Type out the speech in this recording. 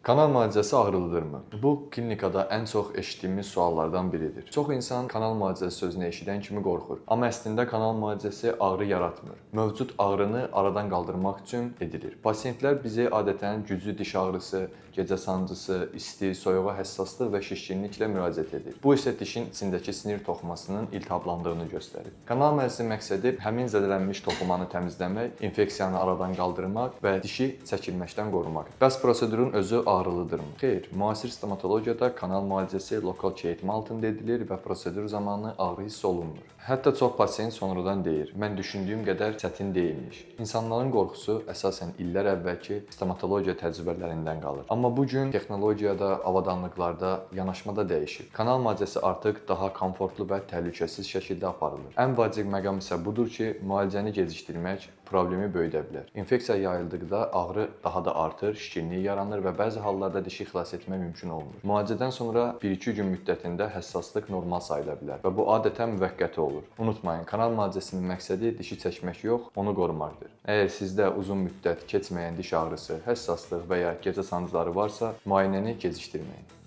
Kanal müalicəsi ağrılıdırmı? Bu klinikada ən çox eşitdiyimiz suallardan biridir. Çox insan kanal müalicəsi sözünü eşidən kimi qorxur. Amma əslində kanal müalicəsi ağrı yaratmır. Mövcud ağrını aradan qaldırmaq üçün edilir. Pasientlər bizi adətən güclü diş ağrısı, gecə sancısı, isti, soyuğa həssaslıq və şişkinliklə müraciət edir. Bu isə dişin içindəki sinir toxumasının iltihablandığını göstərir. Kanal müalicəsinin məqsədi həmin zədələnmiş toxumanı təmizləmək, infeksiyanı aradan qaldırmaq və dişi çəkilməkdən qorumaq. Bəs prosedurun özü ağrılıdırmı? Xeyr, müasir stomatologiyada kanal müalicəsi lokal keyitmə altında edilir və prosedur zamanı ağrı hiss olunmur. Hətta çox pasient sonradan deyir: "Mən düşündüyüm qədər çətin deyilmiş." İnsanların qorxusu əsasən illər əvvəlki stomatologiya təcrübələrindən qalır. Amma bu gün texnologiyada, avadanlıqlarda yanaşma da dəyişib. Kanal müalicəsi artıq daha komfortlu və təhlükəsiz şəkildə aparılır. Ən vacib məqam isə budur ki, müalicəni gecikdirmək problemi böyüdə bilər. İnfeksiya yayıldıqda ağrı daha da artır, şişkinlik yaranır və bəzi hallarda dişi xilas etmək mümkün olmur. Müalicədən sonra 1-2 gün müddətində həssaslıq normal sayıla bilər və bu adətən müvəqqəti olur. Unutmayın, kanal müalicəsinin məqsədi dişi çəkmək yox, onu qorumaqdır. Əgər sizdə uzun müddət keçməyən diş ağrısı, həssaslıq və ya gecə sancıları varsa, müayinəni gecikdirməyin.